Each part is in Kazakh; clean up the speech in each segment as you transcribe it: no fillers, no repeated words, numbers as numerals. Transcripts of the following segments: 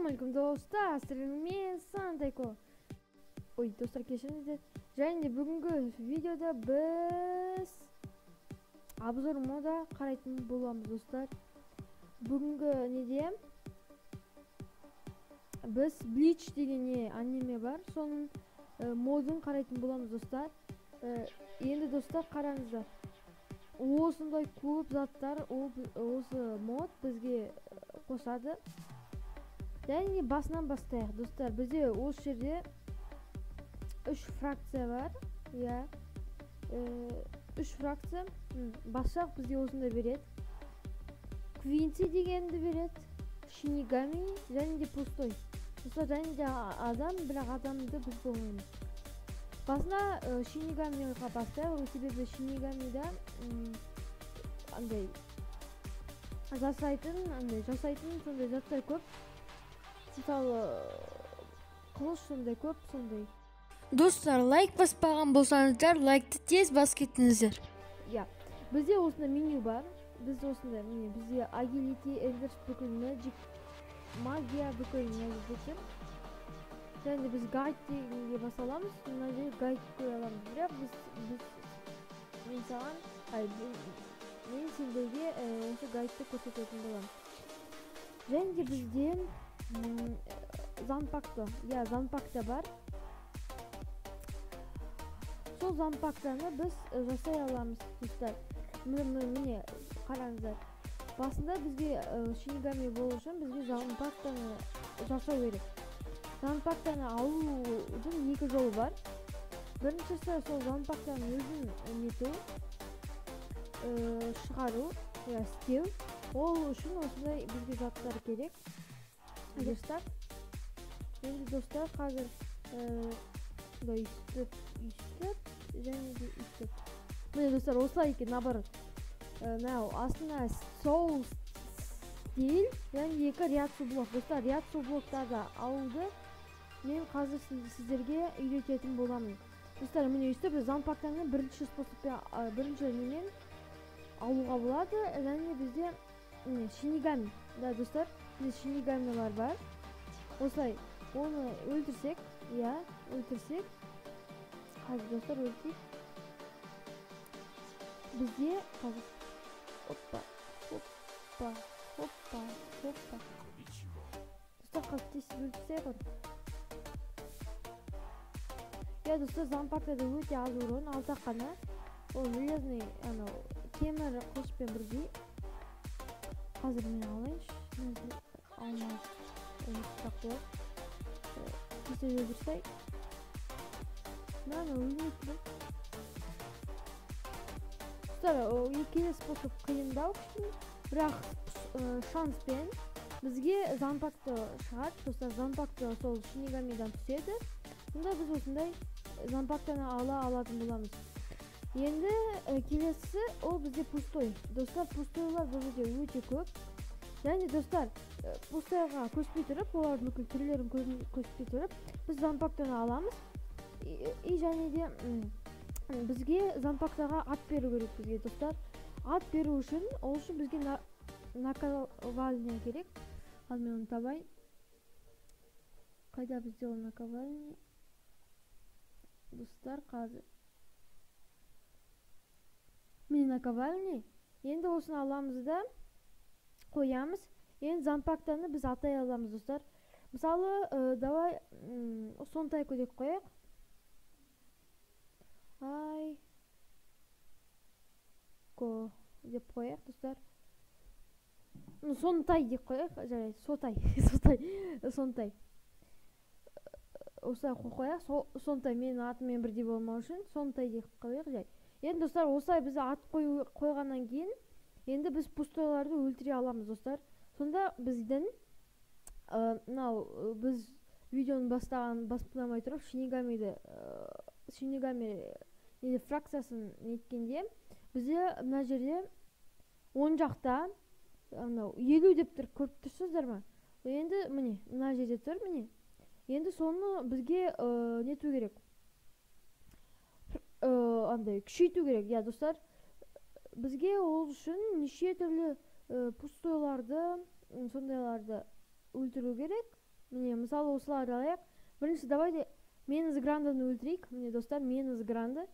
Ассалаумағалейкум, достар, сіздермен Сантайко. Ой, достар, кешіріңіздер. Және де бүгінгі видеода біз обзор мода қарайтын боламыз, достар. Бүгінгі неде біз Bleach деген не аниме бар, соның модын қарайтын боламыз, достар. Енді, достар, қараңыздар. Осындай көп заттар осы мод бізге қосады. Және басынан бастайық, достар. Бізде осы жерде үш фракция бар. Иә, үш фракция. Бассақ, бізге осындай береді. Квинси дегенді береді, Шинигами және де пустой. Достар, және де адам, бірақ адамды біз болмаймыз. Басына Шинигамиға бастайық, себебі Шинигамида андай жасайтын сондай заттар көп. Мысалы, қылыш сондай көп, сондай. Достар, лайк баспаған болсаңыздар, лайкты тез басып кетіңіздер. Иә, бізде осындай меню бар. Біз осындай, міне, бізде agility, enders, бүкіл magic, магия, бүкіл мына жерде. Және де біз гайд дегенге баса аламыз, мына жерге гайд қоя аламыз. Бірақ біз мен саған, ай, мен сендерге осы гайдты көрсететін боламын. Және де бізде занпакто, иә, занпакто бар. Сол занпактаны біз жасай аламыз, достар. Міне, қараңыздар. Басында бізге Шинигами болу үшін бізге занпактаны жасау керек. Занпактаны алудың екі жолы бар. Біріншісі сол занпактаның өзін нету, шығару, иә, істеу. Ол үшін осындай бізге заттар керек. Верстак. Енді, достар, қазір өйстіп, өйстіп және де өйстіп. Міне, достар, осылай екен, наоборот. Мынау астына сол стиль және екі реакция блок. Достар, реакция блоктарды алуды мен қазір сіздерге үйрететін боламын. Достар, міне, өйстіп занпактаны бірінші способпен, бірінші немен алуға болады. Және бізде міне Шинигами. Да, достар, бізде Шинигамилар бар. Осылай оны өлтірсек, иә, өлтірсек. Қазір, достар, өлтірейік. Бізде қазір опа, опа, опа, опа. Достар, қазір тез өлтірсек ғой. Иә, достар, занпактада өте аз урон, алты-ақ қана. Ол железный, анау темір қылышпен бірдей. Қазір мен алайыншы. Алмаз ұмытпақ болады. Тез өлтірсек. Мына өлмейді. Достар, келесі способ қиындау кішкене, бірақ шанспен бізге занпакты шығады. Достар, занпакты сол Шинигамидан түседі. Сонда біз осындай занпактаны ала алатын боламыз. Енді келесі ол бізде пустой. Достар, пустойлар бұл жерде өте көп. Және, достар, пустойға көшпей тұрып, олардың бүкіл түрлерін көшпей тұрып, біз занпактаны аламыз. И және де бізге занпактаға ат беру керек бізге, достар. Ат беру үшін, ол үшін бізге наковальня керек. Ал мен оны табайын. Қайда бізде ол наковальня? Достар, қазір. Міне наковальня. Енді осыны аламыз да қоямыз. Енді занпактаны біз атай аламыз, достар. Мысалы, давай Сонтайко деп қояйық. Ай ко деп қояйық, достар. Ну, Сонтай деп қояйық, жарайды, Сотай, Сотай, Сонтай. Осылай қояйық, Сонтай менің атыммен бірдей болмау үшін Сонтай деп қояйық, жай. Енді, достар, осылай біз ат қойғаннан кейін енді біз пустойларды өлтіре аламыз, достар. Сонда біздің мынау біз видеоны бастаған баспанамай тұрып Шинигамиді, Шинигами неде фракциясын неткенде бізде мына жерде оң жақта анау 50 деп тұр, көріп тұрсыздар ма? Енді міне мына жерде тұр, міне. Енді соны бізге нету керек? Андай күшейту керек, иә, достар. Бізге ол үшін неше түрлі пустойларды, сондайларды өлтіру керек. Міне, мысалы, осыларды алайық. Бірінші давайте Менес Гранданы өлтірейік. Міне, достар, Менес Гранды.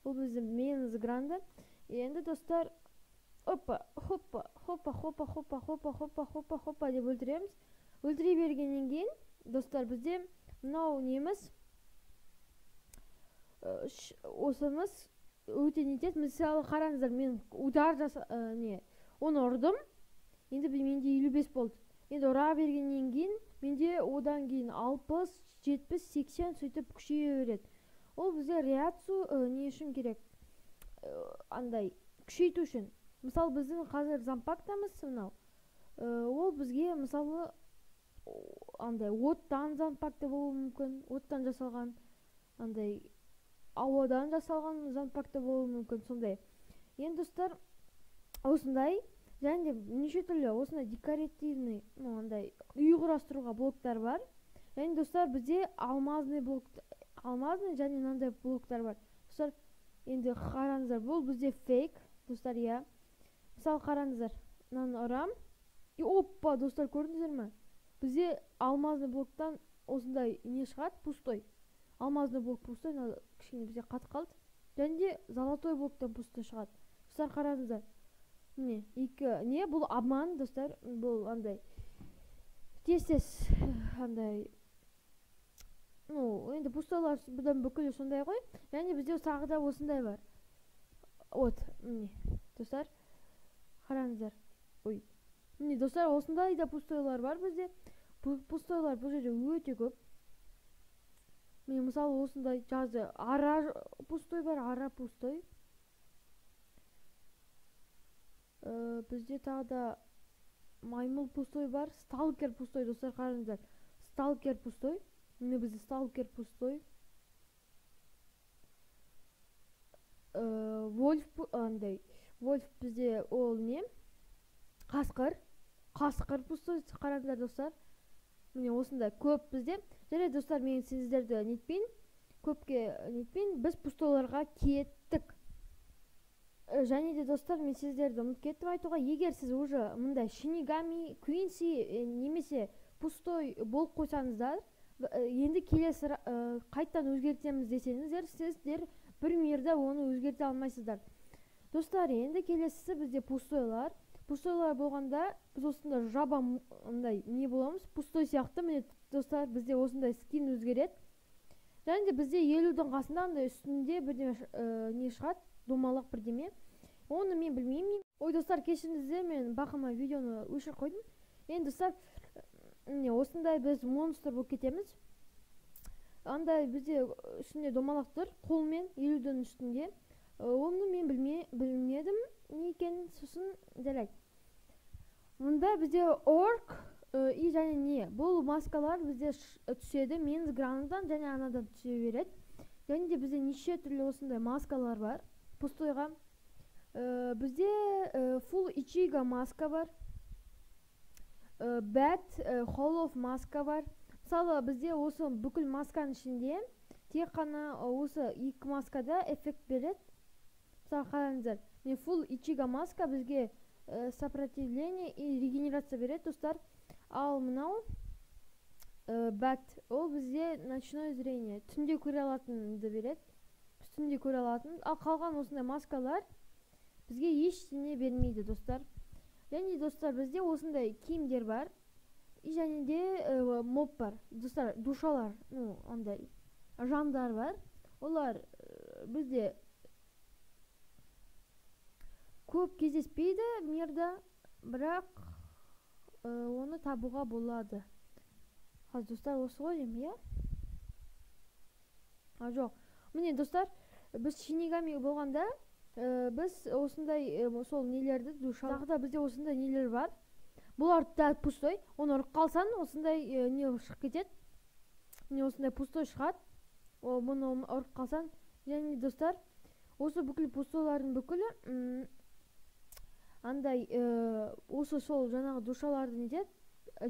Бұл бізде Менес Гранды. Енді, достар, опа, хоппа, хоппа, хоппа, хоппа, хоппа, хоппа, хоппа, хоппа деп өлтіреміз. Өлтіре бергеннен кейін, достар, бізде мынау неміз, осымыз өте нетеді. Мысалы, қараңыздар, мен удар жаса, не, оны ұрдым. Енді менде 55 болды. Енді ұра бергеннен кейін менде одан кейін 60, 70, 80 сөйтіп күшейе береді. Ол бізде реакцию не үшін керек? Андай күшейту үшін. Мысалы, біздің қазір зампактамыз мынау. Ол бізге, мысалы, андай оттан зампакта болуы мүмкін, оттан жасалған, андай ауадан жасалған зампакта болуы мүмкін, сондай. Енді, достар, осындай және де неше түрлі осындай декоративный, ну, андай үй құрастыруға блоктар бар. Және, достар, бізде алмазный блок, алмазный және мынандай блоктар бар. Достар, енді қараңыздар, бұл бізде фейк, достар, иә. Мысалы, қараңыздар, мынаны ұрам. И опа, достар, көрдіңіздер ме? Бізде алмазный блоктан осындай не шығады, пустой. Алмазный блок пустой, мына кішкене бізде қатып қалды. Және де золотой блоктан пустой шығады. Достар, қараңыздар. Міне, екі не, бұл обман, достар, бұл андай тез-тез андай, ну, енді пустойлар бұдан бүкілі сондай ғой. Және бізде тағы да осындай бар. Вот, міне, достар, қараңыздар. Ой, міне, достар, осындай да пустойлар бар бізде. Пустойлар бұл жерде өте көп. Міне, мысалы, осындай жазды ара пустой бар, ара пустой. Бізде тағы да маймыл пустой бар, сталкер пустой, достар, қараңыздар. Сталкер пустой. Міне, бізде сталкер пустой. Вольф андай, вольф бізде ол не? Қасқыр. Қасқыр пустой, қараңыздар, достар. Міне, осындай көп бізде. Жарайды, достар, мен сіздерді нетпейін, көпке нетпейін. Біз пустойларға кеттік. Және де, достар, мен сіздерді ұмытып кеттім айтуға. Егер сіз уже мындай Шинигами, Куинси немесе пустой болып қойсаңыздар, енді келесі қайтадан өзгертеміз десеңіздер, сіздер бір мирда оны өзгерте алмайсыздар. Достар, енді келесісі бізде пустойлар. Пустойлар болғанда біз осында жаба мындай не боламыз, пустой сияқты. Міне, достар, бізде осындай скин өзгереді. Және де бізде 50-дің қасында андай үстінде бірдеме не шығады, домалақ бірдеме. Оны мен білмеймін. Ой, достар, кешіріңіздер, мен бақылмай видеоны өшіріп қойдым. Енді, достар, міне, осындай біз монстр болып кетеміз. Андай бізде үстінде домалақ тұр, қолмен 50-дің үстінде. Оны мен білмедім не екенін, сосын жарайды. Мұнда бізде орк и және не, бұл маскалар бізде түседі, Менс Грандан және анадан түсе береді. Және де бізде неше түрлі осындай маскалар бар пустойға. Бізде Full Ichigo маска бар, Bat Hollow маска бар. Мысалы, бізде осы бүкіл масканың ішінде тек қана осы екі маскада эффект береді. Мысалы, қараңыздар, міне, Full Ichigo маска бізге сопротивление и регенерация береді, достар. Ал мынау Bat, ол бізде ночное зрение, түнде көре алатынды береді. Біз түнде көре алатын. Ал қалған осындай маскалар бізге ештеңе бермейді, достар. Және, достар, бізде осындай киімдер бар. И және де моб бар. Достар, душалар, ну, андай жандар бар. Олар бізде көп кездеспейді мирда, бірақ оны табуға болады. Қазір, достар, осы ғой деймін, иә? А, жоқ. Міне, достар, біз Шинигами болғанда, біз осындай сол нелерді душа. Тағы да бізде осындай нелер бар. Бұлар да пустой. Оны ұрып қалсаң, осындай не шығып кетеді. Міне, осындай пустой шығады. О, мұны ұрып қалсаң. Және, достар, осы бүкіл пустойлардың бүкілі андай осы сол жаңағы душаларды нетеді,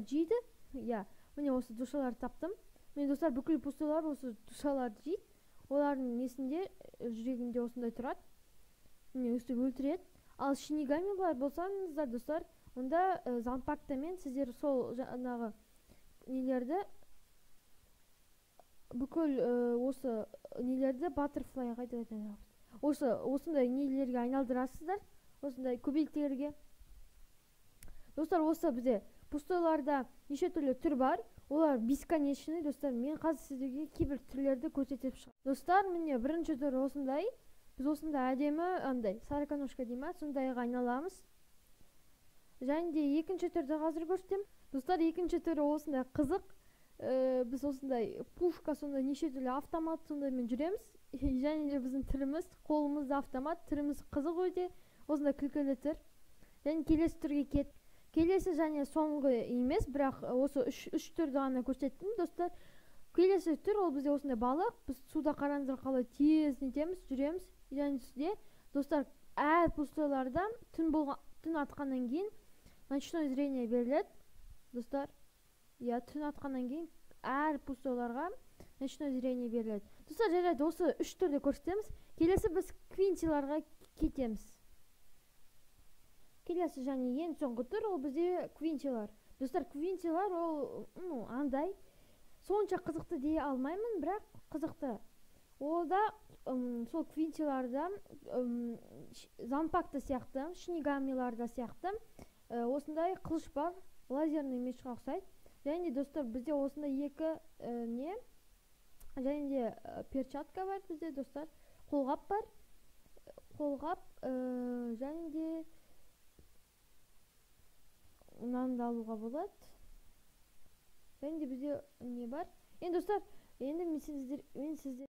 жейді. Иә, міне, осы душаларды таптым. Міне, достар, бүкіл пустойлар осы душаларды жейді. Олардың несінде, жүрегінде осындай тұрады. Міне, өстіп өлтіреді. Ал Шинигамилар болсаңыздар, достар, онда зампактамен сіздер сол жаңағы нелерді, бүкіл осы нелерді баттерфлайға осы осындай нелерге айналдырасыздар, осындай көбелектерге. Достар, осы бізде пустойларда неше түрлі түр бар, олар бесконечный. Достар, мен қазір сіздерге кейбір түрлерді көрсетіп шығамын. Достар, міне бірінші түрі осындай. Біз осындай әдемі андай сороконожка дей ма, сондайға айналамыз. Және де екінші түрді қазір көрсетемін. Достар, екінші түрі осындай қызық. Біз осындай пушка, сондай неше түрлі автомат сондаймен жүреміз. Және де біздің түріміз, қолымызда автомат, түріміз қызық өте, осындай күлкілі түр. Және келесі түрге кет. Келесі және соңғы емес, бірақ осы үш түрді ғана көрсеттім, достар. Келесі түр ол бізде осындай балық. Біз суда қараңыздар қалай тез нетеміз, жүреміз. Және де достар, әр пустойларда түн атқаннан кейін ночное зрение беріледі. Достар, иә, түн атқаннан кейін әр пустойларға ночное зрение беріледі. Достар, жарайды, осы үш түрді көрсетеміз. Келесі біз квинтиларға кетеміз. Келесі және ең соңғы түр ол бізде квинтилар. Достар, квинтилар ол, ну, андай сонша қызықты дей алмаймын, бірақ қызықты. Ол да сол квинтиларда занпакта сияқты, шинигамиларда сияқты осындай қылыш бар, лазерный мечқа ұқсайды. Және де достар, бізде осындай екі не, және де перчатка бар бізде, достар, қолғап бар, қолғап, және де мынаны да алуға болады. Және де бізде не бар? Енді достар, енді мен сіздер, мен сіздер,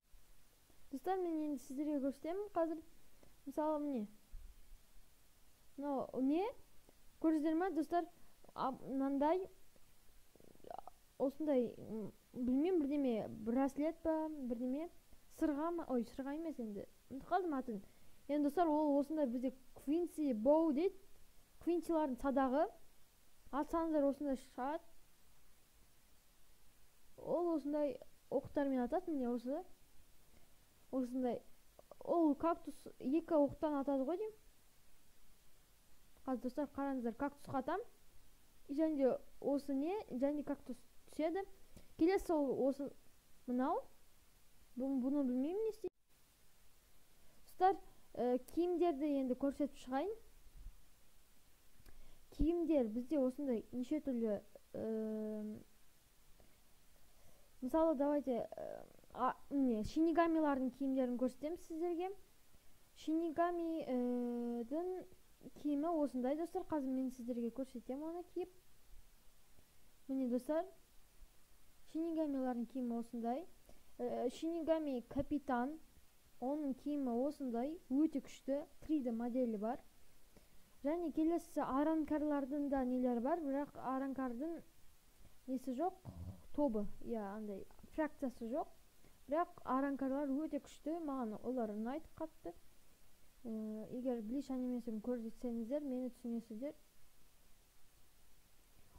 достар, мен енді сіздерге көрсетемін қазір. Мысалы, міне. Мынау не? Көрдіңіздер ме, достар? Мынандай осындай, білмеймін, бірдеме браслет па, бірдеме сырға ма? Ой, сырға емес енді. Ұмытып қалдым атын. Енді достар, ол осындай бізде Квинси боу дейді. Квинсилардың садағы. Атсаңыздар осындай шығады. Ол осындай оқтармен атады, міне осы. Осындай. Ол кактус екі оқтан атады ғой деймін. Қазір достар қараңыздар, кактусқа атам. Және де осы не, және кактус түседі. Келесі ол осы мынау. Бұны білмеймін не істейді. Достар, киімдерді енді көрсетіп шығайын. Киімдер бізде осындай неше түрлі, мысалы, давайте, міне, шинигамилардың киімдерін көрсетемін сіздерге. Шинигамидің киімі осындай, достар. Қазір мен сіздерге көрсетемін оны киіп. Міне, достар, шинигамилардың киімі осындай. Шинигами капитан, оның киімі осындай, өте күшті, 3D моделі бар. Және келесі аранкарлардың да нелері бар, бірақ аранкардың несі жоқ, тобы, иә, андай фракциясы жоқ. Бірақ аранкарлар өте күшті, маған олар ұнайды қатты. Егер Блич анимесін көрсеңіздер, мені түсінесіздер.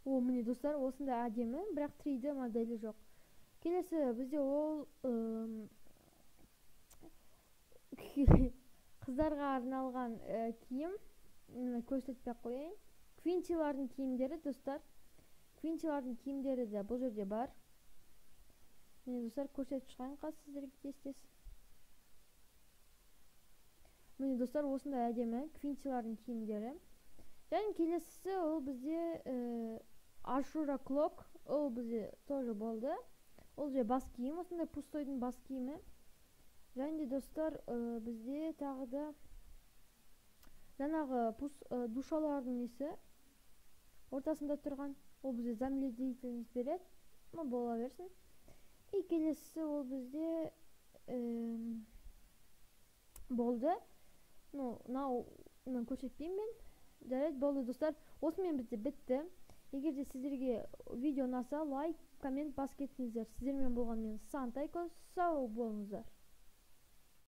О, міне достар, осындай әдемі, бірақ 3D моделі жоқ. Келесі бізде ол қыздарға арналған киім. Көрсетпей ақ қояйын. Квинтилардың киімдері, достар. Квинтилардың киімдері де бұл жерде бар. Міне, достар, көрсетіп шығайын қазір сіздерге тез-тез. Міне, достар, осындай әдемі квинтилардың киімдері. Және келесісі ол бізде Ашура Клок, ол бізде тоже болды. Ол же бас киім, осындай пустойдың бас киімі. Және де достар, бізде тағы да жаңағы душалардың несі ортасында тұрған, ол бізде замедлительность береді, ну, бола берсін. И келесісі ол бізде болды. Ну, мынау көрсетпеймін мен. Жарайды, болды, достар. Осымен бізде бітті. Егер де сіздерге видео ұнаса, лайк, коммент басып кетіңіздер. Сіздермен болған мен Сантайко. Сау болыңыздар.